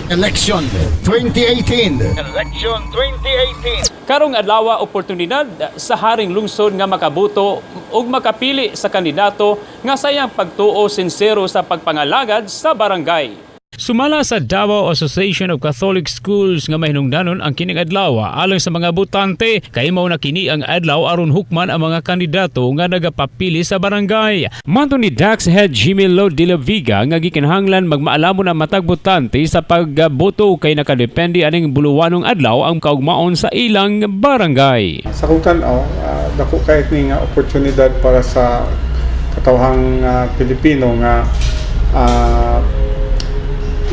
Election 2018. Election 2018. Karong adlaw, oportunidad sa haring lungsod nga makaboto ug makapili sa kandidato nga sa iyang pagtuo sinsero sa pagpangalagad sa barangay. Sumala sa Davao Association of Catholic Schools nga mahinungdanon ang kining adlaw alang sa mga botante kay mao na kini ang adlaw aron hukman ang mga kandidato nga nagapapili sa barangay. Matod ni Dax Head Jimmy Lo de la Vega nga gikinahanglan magmaalamon ang matag botante sa pagboto kay nakadepende aning buluwanong adlaw ang kaugmaon sa ilang barangay. Sa akong tan-aw, dako kay ni nga oportunidad para sa katawhang Pilipino nga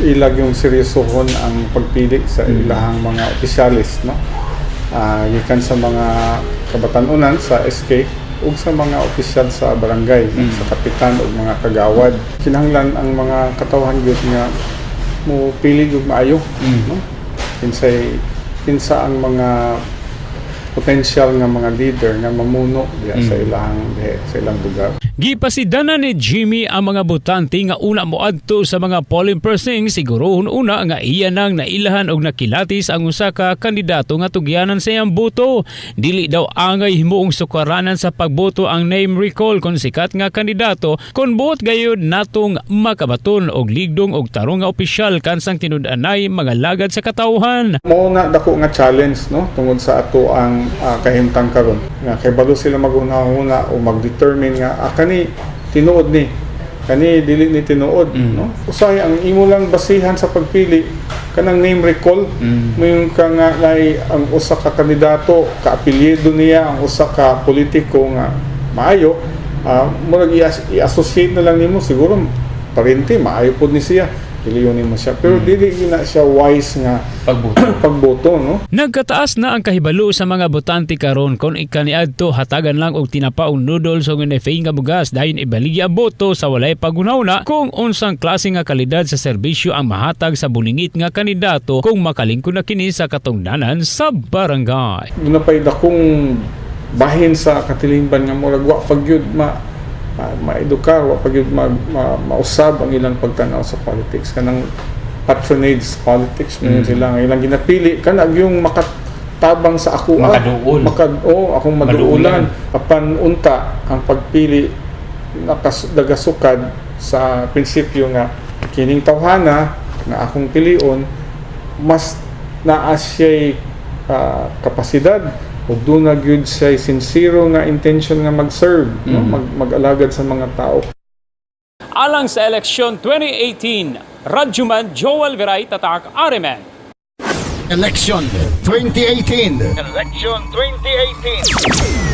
ilag yung seryosohon ang pagpili sa ilahang mga opisyalis, no? Gikan sa mga kabatan-unan sa SK ug sa mga opisyal sa barangay, no? Sa kapitan ug mga kagawad. Kinahanglan ang mga katawhan gyud nga mo pili gyud maayo, no? Kinsay kinsa ang mga potential nga mga leader nga mamuno diya sa ilang diha, sa ilang lugar. Gipasidanan ni Jimmy ang mga botante nga una moadto sa mga polling precinct, sigurohon una nga iya nang nailahan og nakilatis ang usa ka kandidato nga tugyanan sa iyang boto. Dili daw angay himuong sukaranan sa pagboto ang name recall kon sikat nga kandidato kon buot gayud natong makabaton og ligdong og tarong nga opisyal kansang tinud-anay mga lagad sa katawhan. Mao na dako nga challenge, no, tungod sa ato ang kahimtang karon nga kay balo sila maghuna-huna o mag-determine nga kani tinuod ni, kani dili ni tinuod, no? Usahay ang imo lang basihan sa pagpili kanang name recall mo, yung ka nga nay ang usa ka kandidato, kaapelyido niya ang usa ka politiko nga maayo, murag i-associate na lang nimo, siguro parente, maayo pod ni siya, piliyon nimo siya, pero dili gyud na siya wise nga Pagboto. Pagboto, no? Nagkataas na ang kahibalo sa mga botante karon kon kaniadto hatagan lang og tinapa og noodles o NFA nga bugas, dayon ibaligya ang boto sa walay paghunahuna kung unsang klase nga kalidad sa serbisyo ang mahatag sa bulingit nga kandidato kung makalingkod na kini sa katungdanan sa barangay. Doon na pa'y dakong bahin sa katilingban nga murag wa pa gyud maedukar, wa pa gyud mausab ang ilang pagtanaw sa politics, kanang patronage politics mm. Sila nga ilang ginapili kana yung makatabang sa ako. Makaduol. Maka, oh, akong maduulan. Apan unta ang pagpili nagasukad sa prinsipyo nga kining tawhana nga akong pilion mas naa siya'y kapasidad ug doon na gyud siya'y sincero nga intention nga mag-serve, no? Mag-alagad sa mga tao. Alang sa eleksyon 2018, Radyoman Joel Viray, Tatak RMN. Election 2018. Election 2018.